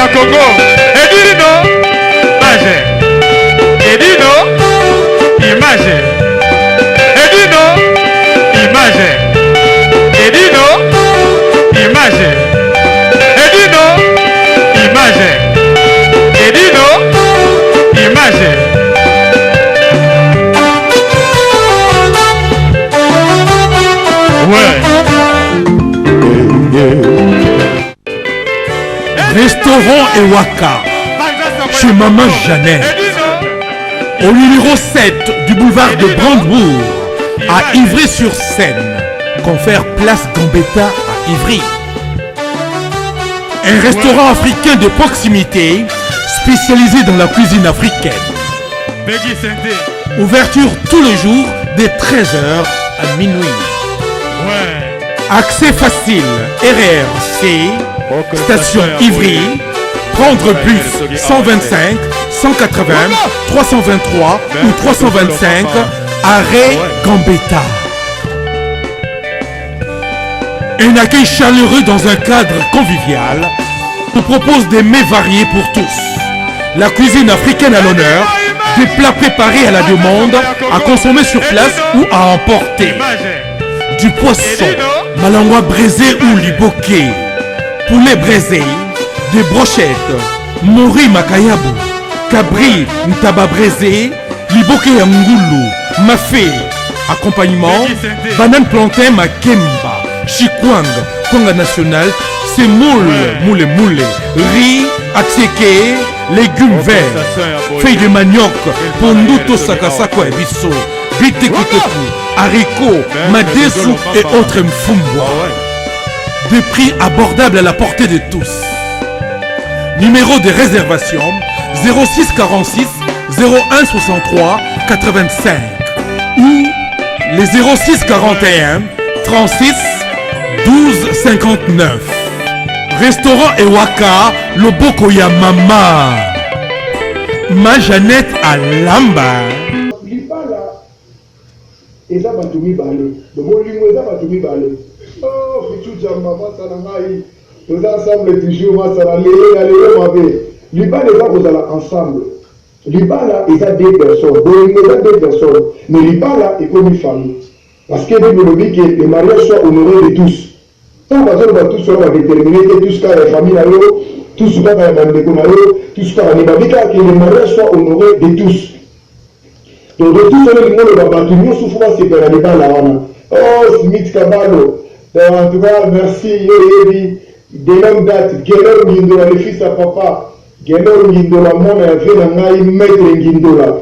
Ya Congo. Edino Image. Edino Image. Edino Image. Edino Image. Edino Image. Edino Image. Ouais. Restaurant Ewaka, chez Maman Jeannette, au numéro 7 du boulevard de Brandebourg, à Ivry-sur-Seine, confère Place Gambetta à Ivry. Un restaurant africain de proximité spécialisé dans la cuisine africaine. Ouverture tous les jours dès 13h à minuit. Accès facile, RRC, station Ivry, prendre bus 125, 180, 323 ou 325, arrêt Gambetta. Un accueil chaleureux dans un cadre convivial nous propose des mets variés pour tous. La cuisine africaine à l'honneur, des plats préparés à la demande, à consommer sur place ou à emporter. Du poisson, malangwa braisé ou liboké, poulet braisé, des brochettes, mori makayabu, cabri ntaba braisé, liboké ya ngulu, mafé, accompagnement, banane plantain makemba, chikwang, kwanga national, semoule, moule moule, riz, attiéké, légumes verts, feuilles de manioc, pondu to sakasako ya biso, bitekuteku, haricots, madesu et autres mfumbwa. Des prix abordables à la portée de tous. Numéro de réservation 06 46 01 63 85 ou les 06 41 36 12 59. Restaurant Ewaka, Loboko ya Mama. Ma Jeannette Alamba. Libala eza bato mibale, bolingo eza bato mibale. Oh, Fichu Jamba, masala ngai, toza ensemble toujours, masala lelo na lelo mabe. Libala eza kozala ensemble. Libala eza deux personnes, bolingo eza deux personnes, mais libala ekomi famille. Parce que Bible elobi que le mariage soit honoré de tous. Ntango bazoloba tous wana badétermine te tous kaka ya famille na yo, tous kaka ya bandeko na yo, tous kaka ne babi kaka que le mariage soit honoré de tous. Donc de tous wana elingi oloba bato nyonso faut basepela na libala wana. Oh, Smith Kabalo, en tout cas merci, yo oyebi de longue date, Gelor Ngindola, le fils à papa Gelor Ngindola, mwana ya vie na ngai, maître Ngindola.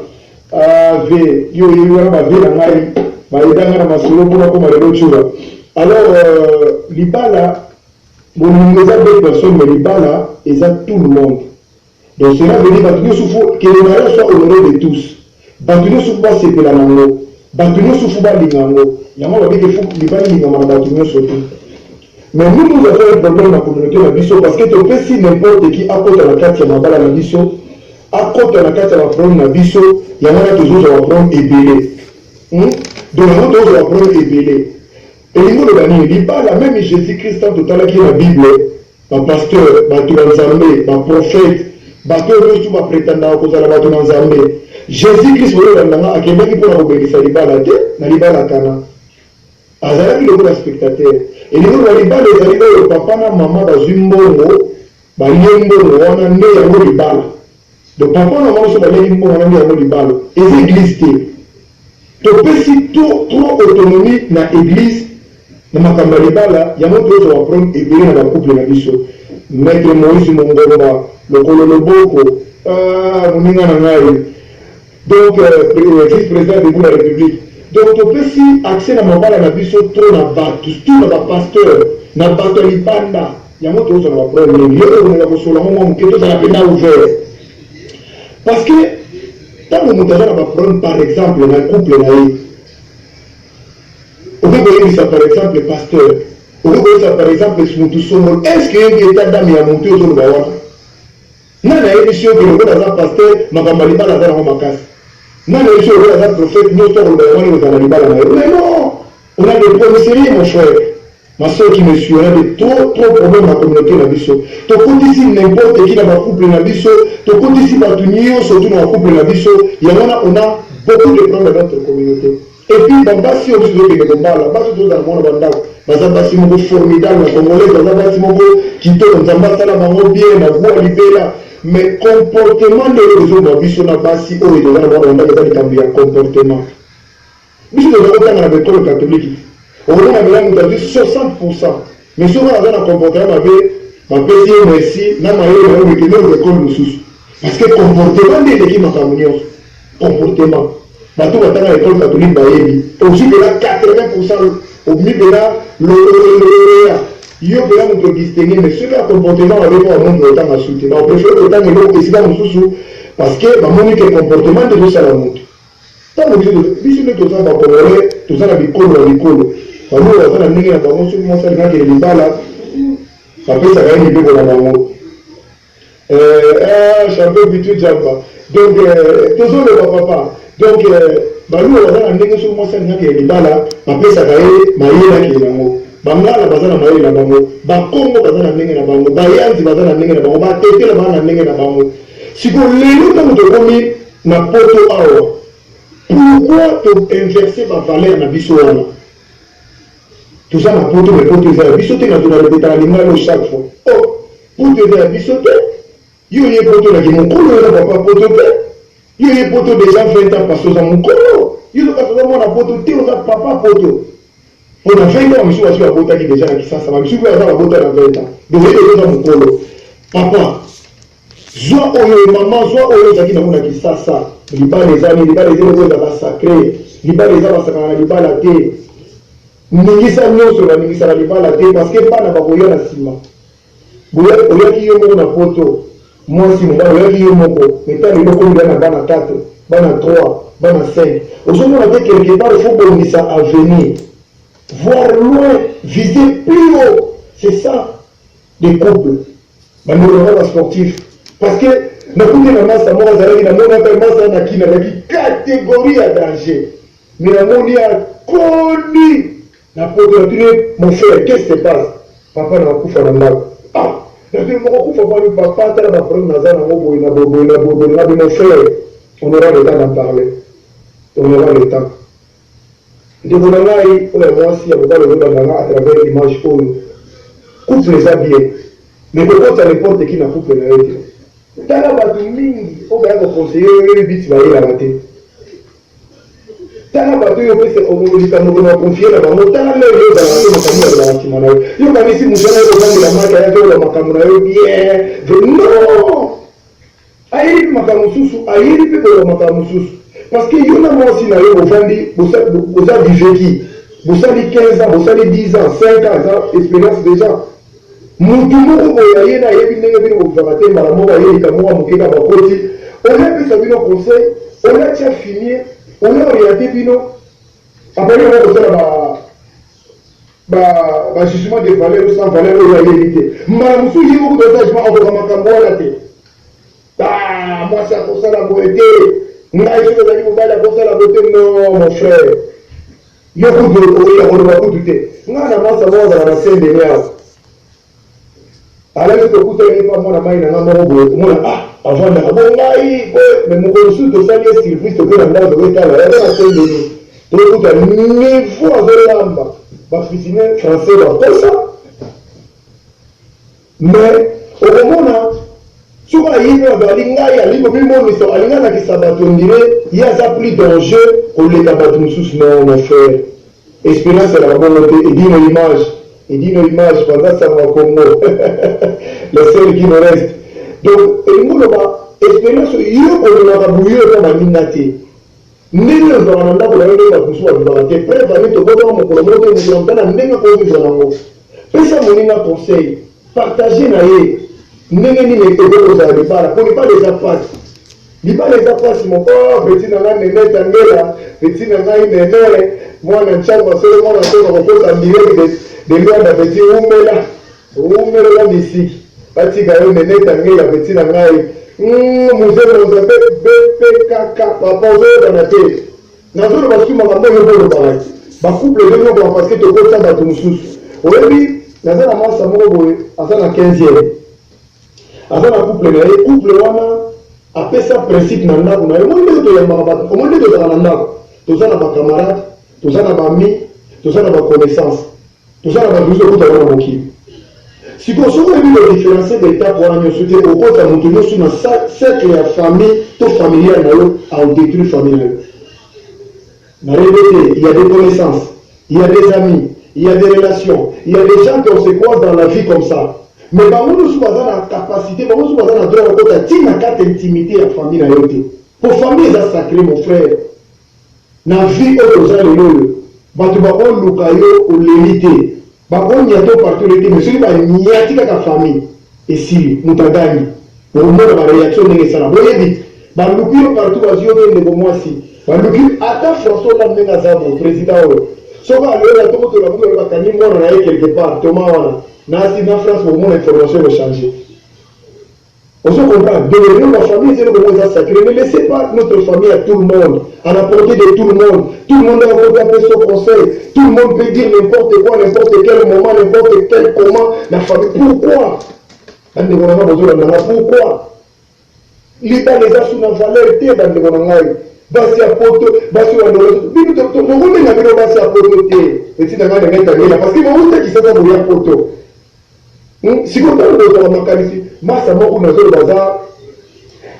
Ah, ve yo oyebi wana bavie na ngai bayedanga na masolo mpona koma lelo tshura. Alors libala, bolingo eza deux personnes, mais libala eza tout le monde. Donc cela veut dire bato nyonso faut que le mariage soit honoré de tous. Bato nyonso faut basepela nango, bato nyonso faut balinga yango. Yango babiki faut libala elingama na bato nyonso te. Mais nous, nous avons un problème na communauté na biso, parce que topesi n'importe qui akota na kati ya mabala na biso, akota na kati ya baproblème na biso. Yango wana tozozwa baproblème ebele. Donc yango tozozwa baproblème ebele. Elingi oloba nini? Libala, même Jésus Christ, ntango totalaki ye na Bible, bapasteur, bato ya Nzambe, baprophète, bato oyo nyonso baprétendaka kozala bato na Nzambe, Jésus Christ oyo akendaki mpona kobengisa libala te. Na libala kana azalaki lokola spectateur. Elingi oloba libala ezali oyo papa na mama bazwi mbongo, balie mbongo wana, nde yango libala. Donc papa na mama so baliaki mbongo wana, nde yango libala. Eza église te. Topesi trop trop autonomie na église na makambo ya libala. Yango tozwa baproblème ebele na bacouple na biso. Maître Moïse Mongomba, lokolo loboko, moninga na ngai, donc vice président debout la République. Donc topesi accès na mabala na biso trop na bato, surtout na bapasteur, na bato ya libanda. Yango tozwa na baproblème mingi. Yo okomeka kosola ngo mwa moke, tozala mpenza ouvert, parce que ntango moto aza na baproblème, par exemple na couple na ye, okoki koyebisa par exemple pasteur, okoki koyebisa par exemple motu songolo. Est ce que yebi état d'âme ya motu ozoloba wana? Nani ayebisi yo ke lokola aza pasteur, makambo ya libala aza nango makasi? Nani ayebisi yo lokola aza prophète, nyonso akoloba yango wana ekozala na libala na yo? Mais non, on a des problèmes sérieux, mon frère. Ma soeur qui me suit, on a de trop trop problème na communauté na biso. Tokotisi n'importe qui na ba couple na biso, tokotisi batu nionso tout na ba couple na biso, yango wana on a beaucoup de problème dans notre communauté. Et puis ba basi oyo biso tozokende kobala, basi oyo tozala bango na ba ndako, baza basi moko formidable na congolaise, baza basi moko kitoko, Nzambe asala bango bien, ba voix libela. Mais comportement nde eloko ezoboma biso na basi oyo toza na bango na ba ndako eza likambo ya comportement. Biso toza kotanga na ba ecole catholique okomona pena mutu azui 60 pourcent mais soki aza na comportement mabe bapesi ye merci na mayele na yo mais kende kozua ecole mosusu parce que comportement nde eleki makambo nionso comportement bato batanga na ecole catholique bayebi ozui pena 80 pourcent obimi pena laureat yo pena mutu odistingue mais soki ya comportement mabe mpo bamoni kotanga su te ba prefere kotanga eloko esika mosusu parce que bamoni ke comportement nde ezosala mutu. Tango biso biso nde toza ba congolais toza na bikolo na bikolo baluba baza na ndenge na bango soki mwasi alingi akende libala bapesaka ye mibeko na bango eh, ah, champion pichu jamba donc eh, tozoloba papa donc eh, baluba baza na ndenge soki mwasi alingi akende libala bapesaka ye mayele akende nango bangala baza na mayele na bango bakongo baza na ndenge na bango bayanzi baza na ndenge na bango batetela baza na ndenge na bango sikoyo lelo ntango tokomi Na poto awa pourquoi to inverser ba valeurs na biso wana? Toza na poto mais poto eza ya biso te na tona repetaka lingala oyo chaque fois. Oh poto eza ya biso te. Yo oye poto na ki mukolo oza papa poto te. Yo oye poto dejà 20 ans passe oza mukolo. Yo ozo kasi oza mwana poto te oza papa poto. Po na 20 ans ba misusu basi babotaki dejà na kisasa ba misusu pe baza babota na 20 ans. Donc oye dejà oza mukolo. Papa Zwa oyo maman zwa oyo ozalaki nango na kisasa libala eza nini libala eza eloko ezalaka sacre libala eza basakana na libala te ningisa nionso baningisaka libala te parce que bana bakoya na sima oyaki yo moko na poto mwasi mobali oyaki yo moko mais tala lelo okomi deja na bana 4 bana 3 bana 5 ozomona te quelque part faut bongisa avenir voir loin viser plus haut c'est ça les couples Ba ndeko na nga ba sportif parce que nakuti na masta moko azalaki na mona pe masta na kin azalaki categorie ya danger mais namoni akoli na poto natuni ye mon frère qu'est ce se passe papa na akufa na ndako ah natuni moko kufa bani papa tala ba problème naza nango boye na boye boye na boye boye na boye mon frère on aura le temps d'en parler on aura le temps Ndeko na ngai oyo ya mwasi ya mobali ozolanda nga à travers image oyo couple eza bien mais kokotisa n'importe qui na couple na yo te tala batu mingi oyo baya ko conseiller yo oyebi but bayelaka te tala bato oyo opesa likambo okende koconfie na bango tala lelo yo ozalaka te makambo balobaka nsima na yo yo okanisi moto wana ye kovandela maki ayaki oloba makambo na yo bien non Ayebi mpe makambo mosusu, ayebi mpe koloba makambo mosusu. Parce que yo na mwasi na yo bovandi, boza du vécu. Bosali 15 ans, bosali 10 ans, 5 ans, eza experience déjà. Mutu moko boye aye na ayebi ndenge bino bovivaka te, mbala moko aye likambo moko ya moke kaka bakoti, oyo apesa bino conseil, oyo atia fumier, oyo oriente bino, apali yango kosala ba ba ba jugement de valeur ou sans valeur oyo ayebi te mbala mosusu ye moko toza jugement akoka makambo wana te ah, mwasi akosala boye te ngai soki ozali mobali akosala boye te non mon frère yo kutu oya koloba kutu te ngai na mwasi yango azala na sendene awa Alaki tokutani epa mwana mayi na nga moko boye komona ah avandaka bo ngai boye mais mokolo mosusu tosali ye surprise toke na ndako toketala ye aza na saint denis tokokuta niveau azolamba ba cuisine français bakosa mais okomona soki ayebi azali ngai alingi komimonisa alingi alakisa bato ondire ye aza plus danger koleka bato mosusu non mon frère Esperance ezalaka bongo te edino image edino image panza sango ya Congo le seul qui nous reste donc elingi oloba esperance yo komemaka buyo epa baninga te ndenge ozalaka na ndako na yo ndenge bato mosusu bavivaka te preuve ani tobotama mokolo moko te moto na moto na ndenge akovivre nango pesa moninga conseil partage na ye ndenge nini ekoki kozala libala mpo libala eza mpasi Libala eza pasi mon oh petit na ngai nene tangela petit na ngai nene mwana nchamba solo mwana ntonga kokota direct de, de Luanda petit wumela wumela na misiki batika yo nene tangela petit na ngai mm, muze moza bpkk papa ozoyebana te nazoloba soki makambo oyo bolobaka te bacouple ezonyokoma parce que tokotisa bato mosusu. Oyebi, naza na masa moko boye, aza na 15e, aza na couple na ye. Couple wana apesa principe na ndako na ye. Omoni ndenge toyambaka bato, omoni ndenge tozalaka na ndako, toza na bacamarade, toza na baamis, toza na baconnaissance, toza na bato nyonso okutaka na mokili. Sikoyo soki oyebi kodifférencier baétape wana nyonso te, okota moto nyonso na cercle ya famille to familiale na yo, aodétruire famille na yo. Na répété, il y a des connaissances, il y a des amis, il y a des relations, il y a des gens qui on se croise dans la vie comme ça. Mais bango nyonso baza na capacité, bango nyonso baza na droit kokota ntina kati intimité ya famille na yo te. Po famille eza sacré, mon frère. Na vie oyo toza lelo oyo, bato bakoluka yo oleli te, bakoniata partout oleli te, mais soki baniati kaka famille, esili, moto agangi. Okomona baréaction ndenge esala. Boyebi, baluki yo partout, bazwi yo te. Ndeko mwasi, baluki ata François Hollande ndenge aza bo président oyo, soki alola to motola moto bakangi mwana na ye quelque part, toma wana nasi na France, bokomona information ekochange. Ozo comprendre? Donc la famille, c'est le moment sacré. Ne laissez pas notre famille à tout le monde, à la portée de tout le monde. Tout le monde a appeler son conseil. Tout le monde peut dire n'importe quoi, n'importe quel moment, n'importe quel comment. La famille. Pourquoi? Pourquoi? Libala eza su na valeur te, bandeko na ngai basi ya Poto, basi bino tokobenga bino basi ya Poto te, etina ngai ndenge etangela, parce que bouta Kisasa boya Poto. Sikoyo ntango bozwaka makanisi, masa moko nazoloba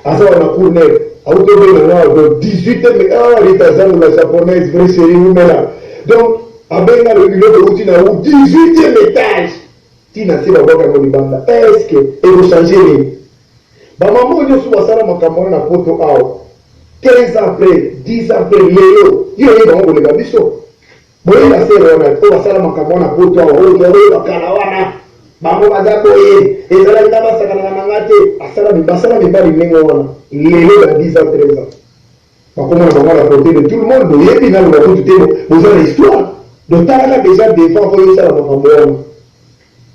aza wana courner, auti obenga nga donc 18. Mais ah, Rita Zangu, la japonaise, vrai chéri, umela. Donc abenga biloko euti na u 18e étage, ntina se babwaka yango libanda. Est ce que ekochange nini? Bamama oyo nyonso basala makambo wana na Poto awa, 15 ans après, 10 ans après, lelo yo oyebi bango koleka biso. Boyeba sere wana oyo basala makambo wana Poto awa, oyo toyeba kala wana, bango baza boye, ezalaki nga basakanaka na nga te. Basala mibali ndenge wana, lelo ba 10 ans, 13 ans, bakomona bango à la portée de tout le monde. Boyebi nano bakutu te, boza na histoire. Donc talaka déjà devant oyo osala makambo wana.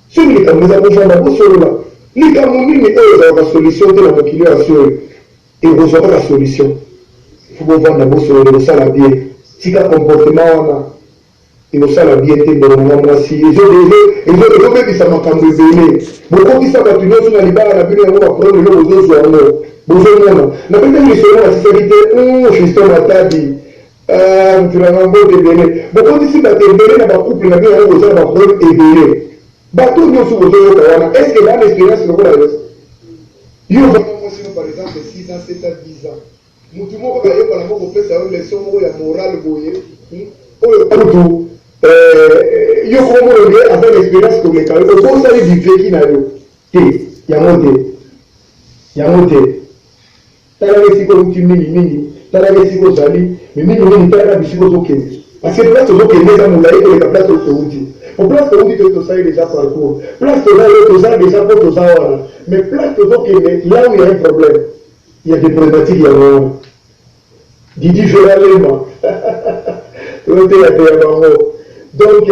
Soki likambo eza kofanda, bosolola. Likambo nini oyo ezalaka solution te na mokili oyo asi oyo ekozwa kaka solution? Faut bovanda, bosolola, ekosala bien. Tika comportement wana, ekosala bien te. Ndeko mwasi, ezobebisa makambo ebele. Bokokisa bato nyonso na libala na bino, yango baproblème lelo bozozwa yango, bozomona. Napesaki lisolo, nasisaki te. Fiston Matadi, mutu nanga, mbote ebele. Bokotisi bato ebele na bacouple na bino, yango boza na baproblème ebele. Bato nyonso bozoyoka wana, est ce que bana expérience lokola yo? Yo ovanda mwasi no par exemple 6 ans, 7 ans, 10 ans, mutu moko ayebala moko kopesa yo leçon moko ya morale boye oyo kutu yo komona nde aza na expérience koleka yo, okosali du vécu na yo te. Yango te, yango te. Talaka esika outi mingimingi, talaka esika ozali, mais mingimingi talaka bisika ozokende, parce que place tozokende eza molai koleka place oyo touti. Po place touti, toyi tosali déjà parcours. Place toza oyo, toza déjà mpo toza wana, mais place tozokende, là où il y a un problème, il y a des problématiques. Yango wana Didi Veralema toteyateya bango. Donc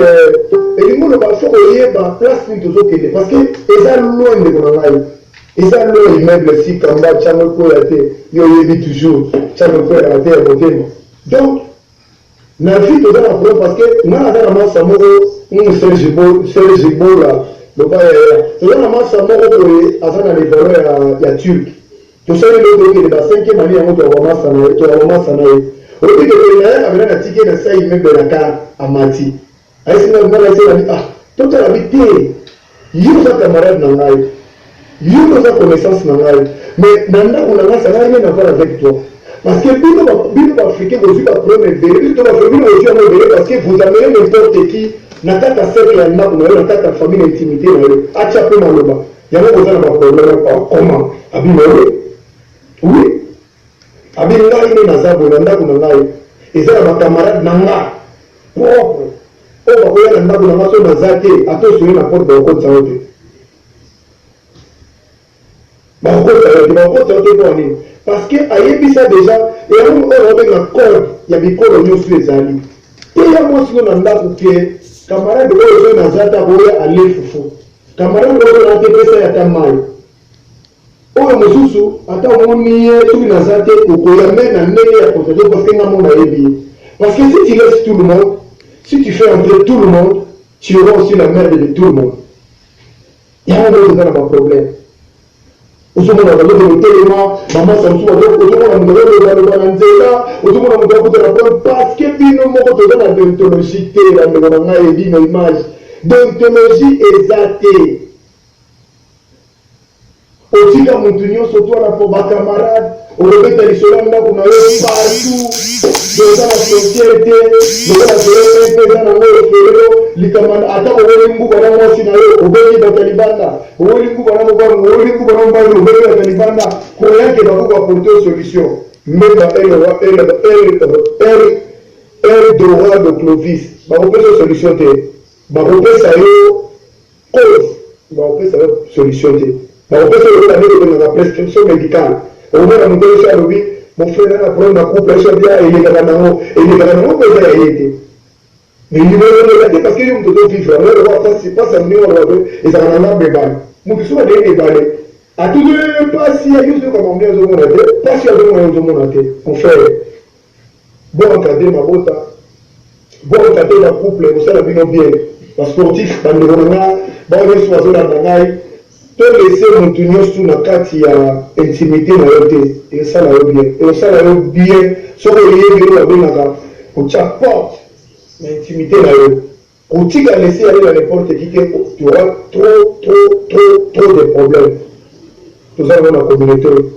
elingi oloba, faut koyeba place nini tozokende, parce que eza loin, ndeko na ngai, eza loin. Immeuble sikamba tiango ekoya te, yo oyebi toujours tiango ekoyaka te ya motema. Donc na vie toza na problème, parce que nga naza na masa moko, Serge Bola loba yaya, toza na masa moko boye, aza na levalon ya Turc. Tosali lelo, tokende ba cinquième année yango, toyaka na ye. Oyebi ke nayaka mena na tike na sa immeuble na car, amati, ayesinga nga na esengami. Ah, totala bi te, yo oza camarade na ngai, yo oza connaissance na ngai, mais na ndako na ngai, ça n'a rien à voir avec toi, parce que bino, bino baafricain, bozwi baproblème ebele. Bino to bino bozwi yango ebele parce que vous amenez n'importe qui na kati ya cercle ya ndako na yo, na kati ya famille, na intimité na yo, atia mpe maloba. Yango boza na baproblème. Comment abino? Oui, abi ngai nde naza boye na ndako na ngai, eza na bacamarade na nga propre oyo bakoya na ndako na nga. So naza te, ata osoye na porte, bakokotisa yo te, bakokotisa yo te, bakokotisa yo te. Mpo nini? Parce que ayebisa déjà yango oyo babenga code ya bikolo nyonso ezali te. Ya mwasi no na ndako ke camarade oyo soki naza te, akoya ale fufu. Camarade oyo na te, pesa ye ata mai. Oyo mosusu, ata omoni ye, soki naza te, okoya me na ndenge ya kota, parce que nga mo nayebi ye. Parce que si tu laisses tout le monde, si tu fais entrer tout le monde. Tu auras aussi la merde de tout le monde. Yango nde oza na ba problème. Ozomona bazokende kotelema, mama Samsu ozomona moto azolobaloba na nzela, ozomona moto akuta na problème parce que bino moko toza na deontologie te, bandeko na ngai ebino image. Deontologie eza te. Otika mutu nionso toi na ba camarade okobeta lisolo ya ndaku na yo partout oza na frontière te lokola solo mpe eza nango ofele likambo ata boweli nguba na mwasi na yo obengi bato ya libanda boweli nguba na mobali boweli nguba na mobali obengi bato ya libanda croyant ke bakoki koapporte yo solution. Mbemba El El El El Dorado Clovis bakopesa yo solution te bakopesa yo Cause bakopesa yo solution te bakopesa yo lokola nde tobengaka prescription medicale okomona moto oyo soki alobi mon frère nga na problème na couple ayebi soki alobi elekaka nango elekaka nango mpo eza ya ye te mais eleka te parce que yo moto ozo vivre yango lokola pasi pasi ya moninga oloba pe ezalaka na ngambo ebale moto soki aleki na ebale atuni pasi ya yo ozoyoka makambo ye azomona te pasi azomona yo ozomona te mon frère Bo encadrer mabota, bo encadrer ba couple ekosala bino bien. Ba sportifs ba ndeko na nga ba oyo nionso bazolanda ngai to laisser mutu nionso na kati ya intimite na yo te esala yo bien. Ekosala yo bien soki oyebi oyo babengaka kotia porte na intimite na yo. Kotika laisser aller na n'importe qui te tu auras trop trop trop trop de problèmes. Toza nango na communaute oyo.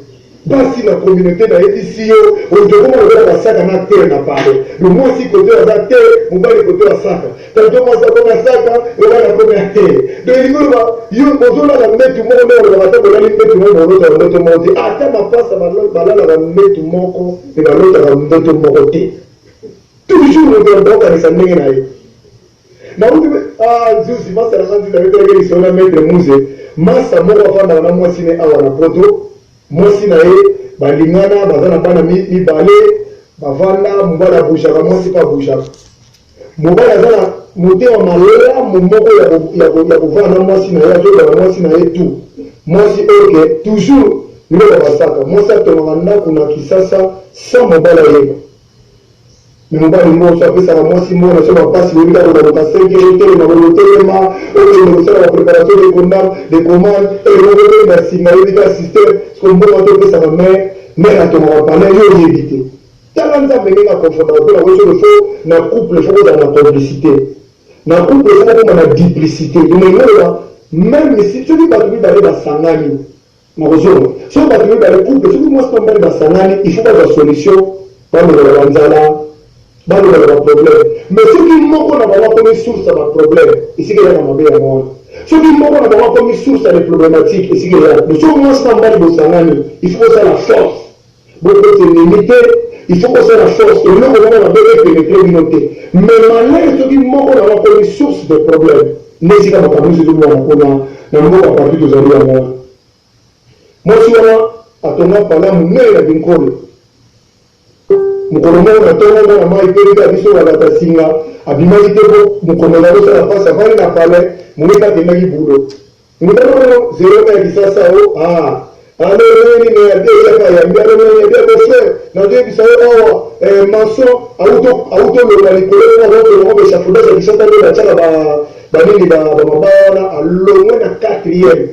Basi na communaute nayebisi yo okoma lokola basaka na terre na palais. Donc mwasi kote oyo aza terre, mobali kote oyo asaka. Tantot mwasi akomi asaka, mobali akomi ya terre. Donc elingi oloba yo bozolala mbetu moko nde balobaka ata bolali mbetu moko bolotaka ndoto moko te. Ata mapasa balalaka mbetu moko mais balotaka ndoto moko te. Toujours moto ya moto akokanisa ndenge na ye. Nauti ah Nzuzi, masta na nga Nzuzi abetelaki lisolo na Maitre Muze, masta moko afandaka na mwasi ne awa na poto, mwasi na ye balingana baza na bana mibale, bavanda, mobali aboujaka, mwasi pe aboujaka. Mobali aza na motema malamu moko ya kovanda na mwasi na ye, azoloba na mwasi na ye tout. Mwasi oyo ke toujours biloko ya basaka, mwasi atongaka ndaku na Kisasa sans mobali ayeba. Mais mobali moko soki apesaka mwasi mbongo na so ba pasi boyebi kaka kolamuka 5 heures otelema boye otelema okende kosala ba preparation de condam de commande heure moko otelema singa oyebi kaka système siko mbongo ata opesaka mère mère atongaka palais yo oyebi te tala nzambe ndenge aconfrontaka mpo na koso faut na couple faut kozala na complicité na couple faut kokoma na duplicité donc elingi oloba meme si soki bato mibale basangani Nakozonga. Soki batu mibale couple soki mwasi na mobali basangani il faut bazwa solution balongola ba nzala balongola ba problème mais soki moko na bango akomi source ya ba problème esika eyaka mabe yango wana soki moko na bango akomi source ya les problématiques esika eyaka mais soki mwasi na mobali bosangani il faut bosala force bokoti ennemi te il faut bosala force eloko moko mabe epenetre bino te mais malheur soki moko na bango akomi source de problème nde esika makambo nyonso ezobwana mpona na mboka partout tozali yango wana. Mwasi wana atonga palais munene na Kinkole. Mokolo moko na tongo mwana mayi pe ya biso balata singa abimaki te po mokongo eza kosala pasi avandi na palais moninga akendaki boulot. Ngolo zero heure Kisasa o ah alo ndenge nini ya bien yaka ayambi alo ndenge ya bien beau frère nazoyebisa yo awa eh, maçon auto auto longa likolo po azotonga ngo ba échafaudage ya Kisasa nde batiaka ba banini ba mabaya wana alongwe na quatrième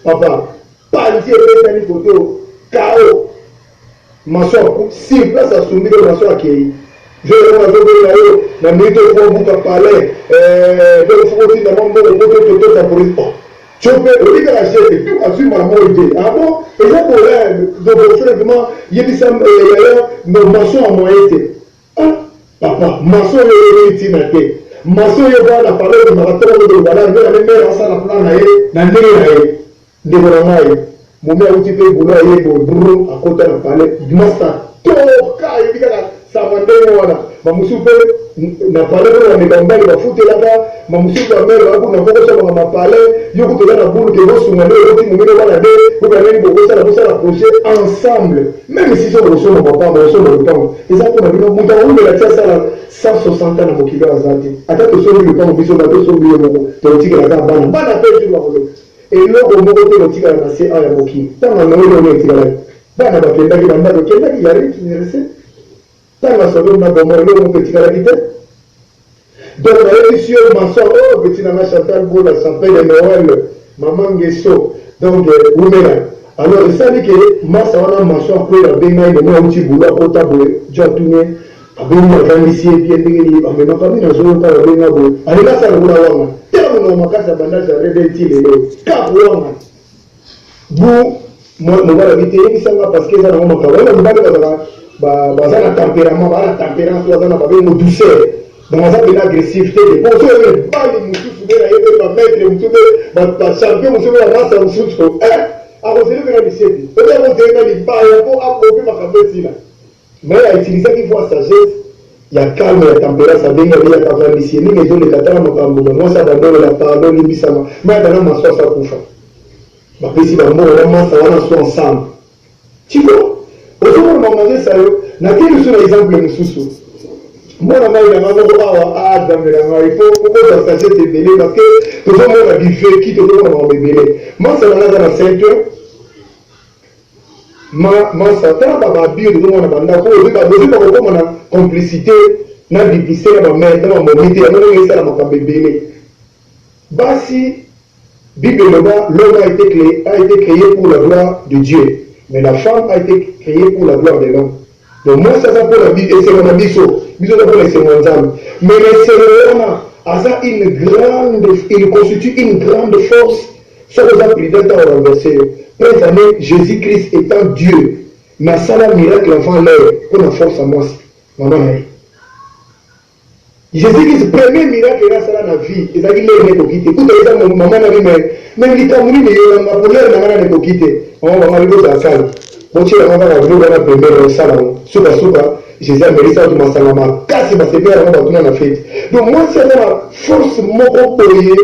Papa, panzi ebetami kote oyo, KO. Maçon aku, sur place asumbi donc maçon akeyi. Vieux yango nazobenga yo na minute oyo faut obuka palais, eh, donc faut botinda mwa mbongo po to to temporiser. Oh, Tio pe oyebi kaka geste tout azui mbala moko idee. Ah bon, eza boye, eh, donc beau-frère vraiment yebisa eh, yaya non maçon a moyen te. Ah papa maçon oyo oyebi tina te maçon oyo wana na palais obimaka tongo nde koloba na nde na mère asala plan na ye na ndenge na ye ndeko na ngai momi awuti mpe boulot aye boye brr akota na palais masta toka ayebi kaka sango ndenge wana bamosusu mpe na palais mpo bameka mobali bafutelaka bamosusu bamere bakuna moko sobaka mapalais yo kutu oza na bulu ke bosunga nde okoti momino wana nde bokanani bokosala bosala projet ensemble Meme si soki bokosomba mapango bokosomba lopango eza pona bino mutu akowumela ti asala 160 ans na mokili oyo aza te ata tosombi lopango biso ba tosombi yo moko tokotikela kaka bana bana pe jour bakoloba eloko moko te ekotikala na se awa ya mokili tango ya Noe eloko nini etikalaki bana bakendaki ba ndako ekendaki ya rien qui ne reste tango ya Sodome na Gomorrhe eloko moko etikalaki te. Donc nayebisi yo maçon oyo oh, petit na nga Chantal Bola sapin de Noël maman Ngeso donc wumela. Alors esali ke masa wana maçon akwela abenga ye meme auti boulot akota boye jo atuni ye abengi avandisi ye bien ndenge nini bamemaka bino azoyoka babenga boye alingi asala lokola wanga tala monoko makasi abanda jardin de ti lelo kaka wanga Bu mobali abi te yebisa nga parce que eza nango makambo oyo mibali bazalaka baza na tempérament baza na tempérance baza na babengo douceur donc aza mpena agressif te te mpo soki mibali mosusu mpe naye mpe bamaître mosusu mpe bachampion mosusu mpe bamasa mosusu akozeli mpe na lisete oyo akozeli na libaya mpo abomi makambo esila. Mais a utilisaki voix sagesse ya calme ya temperance abengi abi yaka avandisi ye nini ezo leka tala makambo mais mwasi abandi olela pardon limbisama mais ata na maso asi akufa bapesi ba mbongo na masta wana so ensemble tu vois ozomona makambo nazo yesa yo nake lisusu na exemple mosusu mwana mai na ngai moko awa ah nzambe na ngai po okozwa sagesse ebele parce que tozomona du vécu tozomona makambo ebele masta na ngai aza na ceinture Ma masa tala ba ba bio tozo mona ba ndako oyo ba bozi bako koma na complicite na duplicite na ba mère na ba momi te yango ndenge esala makambo ebele basi bible eloba l'homme a été créé, a été créé pour la gloire de Dieu mais la femme a été créée pour la gloire de l'homme donc mwasi aza mpona esengo na biso biso aza mpona esengo ya nzambe mais na esengo wana aza une grande il constitue une grande force Soki oza prudent te ako renverser yo. Preuve en est Jesus Christ etant Dieu mais asala miracle avant l'heure pona force ya mwasi maman na ye. Jesus Christ premier miracle ye asala na vie ezalaki l'heure na ekoki te. Kutu ayebisa maman na ye mais mais likambo nini eyela nga po l'heure na nga nanu ekoki te. Maman bango alobi bozala calme. Botiela nga kaka biloko wana pembeni nakosala yango. Suka suka Jesus amelisa batu masanga makasi basepela nango batuna na feti. Donc mwasi aza na force moko boye.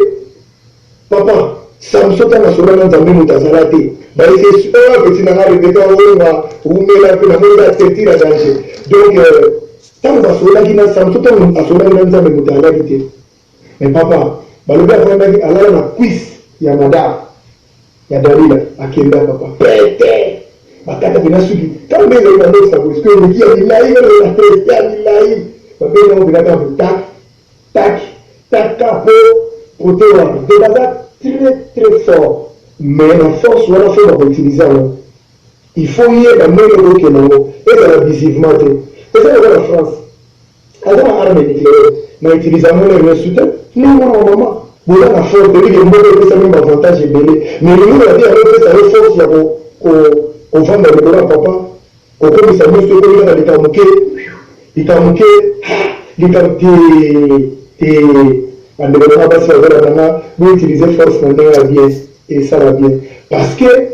Papa Samson tango asolola na Nzambe moto azala te bayebisi ye oh petit na nga Rebecca Owenga wumela pe namoni kaka teinture ya danger donc tango basololaki na Samson tango asololaki na Nzambe moto azalaki te mais papa balobi afandaki alala na cuisse ya madame ya Dalila akenda papa pete bakata pena suki tango nde ezali bandokisa boye sikoyo eleki ya milayi ya milayi babengi yango pena kaka tak Tac tac ka po cote wana donc baza très très fort mais na force wana faut bako utiliser yango il faut yeba ndenge okokende yango ezala abusivement te eza lokola France aza na arme nucléaire mais utilise yango na nyonso te ndenge mwana wa mama boza na force toyebi ke mboka epesa bino baavantage ebele mais elingi koloba te yango epesa yo force ya kovanda likolo ya papa Kokomisa nioso ekomi kaka likambo moke likambo moke likambo te te bandeko na nga basi bazolanda nga bo utiliser force na ndenge ya bien esala bien parce que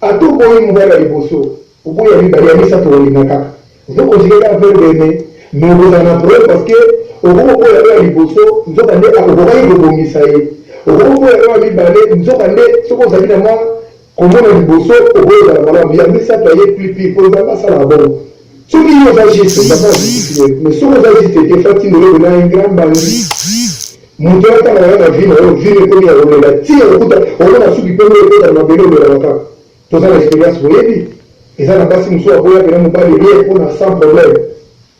ata oboyi mobali ya liboso oboyi ya mibale ya misato okolinga kaka ozo conjuguer kaka verbe aimer mais okozala na problème parce que okoki koboya oyo ya liboso nzoka nde okokaki kobongisa ye okoki koboya oyo ya mibale nzoka nde soki ozali na mwa Komona liboso okoki kozala malamu ya misatu aye plus pire po nzambe asalaka bongo soki yo oza juste nzambe a justifie yo mais soki oza juste te faut atinda yo pena un grand bandit mutu wana tango aya na vie na yo vie ekomi ya kolela ti okokuta okomona suki pembe ekota na mabele olelaka kaka toza na experience boyebi eza na basi mosusu aboya pena mobali rien pona sans problème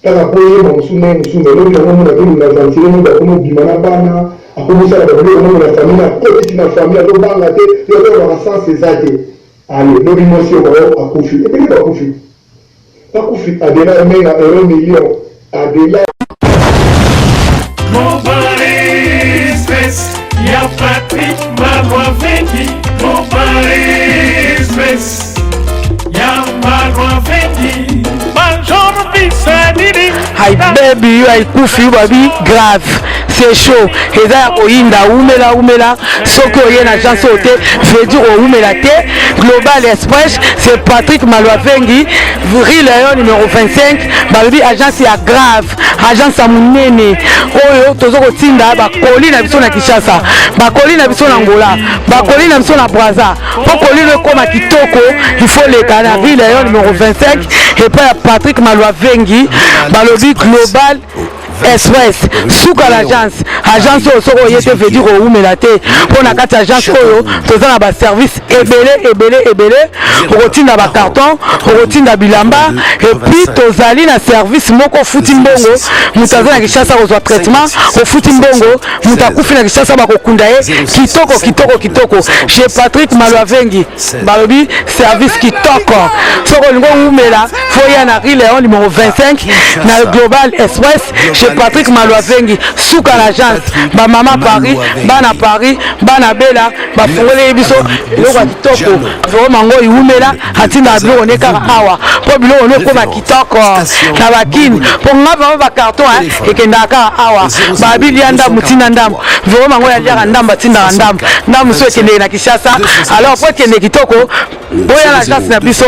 Kaka po ye ma mosusu ndenge mosusu mais lobi nango omona azo linga aventurier moko akomi obima na bana akomi osala ba biloko moko na famille na akoti ti na famille azo banga te yo azo lobaka sens eza te allez lobi mwasi oyo bao akufi ebele bakufi bakufi Adela Menga euro million Adela Mobile ya Patrick Malwavengi Mobile Express ya Malwavengi Major Bisanini Hi baby yo aikufi yo babi grave c'est chaud eza ya koyinda wumela wumela soki oye na agence oyo te veut dire owumela te global express c'est patrick malwavengi rue leon numéro 25 balobi agence ya grave agence ya monene oyo toza kotinda bakoli na biso na kinshasa bakoli na biso na angola bakoli na biso na braza mpo koli no ekóma kitoko il faut leka na rue leon numéro 25 epai ya patrick malwavengi balobi global. Express suka l'agence. Agence oyo soki oye te veut dire owumela te, mpo na kati ya agence oyo toza na baservice ebele ebele ebele. Okotinda bacarton, okotinda bilamba, et puis tozali na service moko, ofuti mbongo, moto aza na Kinshasa kozwa traitement, ofuti mbongo, moto akufi na Kinshasa bakokunda ye kitoko kitoko kitoko. Chez Patrick Malwavengi, balobi service kitoko. Soki olingi owumela, faut ya na rue Léon numéro 25, na Global Express, chez Patrick Malwavengi, suka na agence. Bamama Paris, bana Paris, bana Bela, bafungoleli biso biloko ya kitoko. Vraiment ngo iwumela, atindaka biloko ne kaka awa, mpo biloko ne ekoma kitoko na bakini. Mpo nga vraiment bacarton ekendaka kaka awa. Babilia ndambu, ntina ndambu, vraiment ngo yaliaka ndambu, atindaka ndambu ndambu so ekendeke na Kinshasa. Alors po ekende kitoko, boya na agence na biso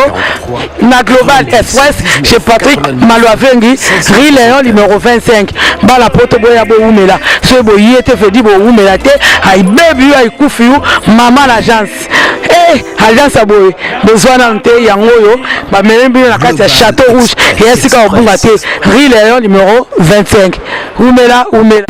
na Global Express, chez Patrick Malwavengi, rue Léon numéro 25. Bana Poto, boya bowumela. Soki boye te, fedi bowumela te, ayibebi yo, ayikufi yo. Mama na agence, eh, agence ya boye bozwa nanu te. Yango oyo bamemi bino na kati ya Château Rouge, eya sika kobunga te, rue Léon numéro 25. Umela, umela.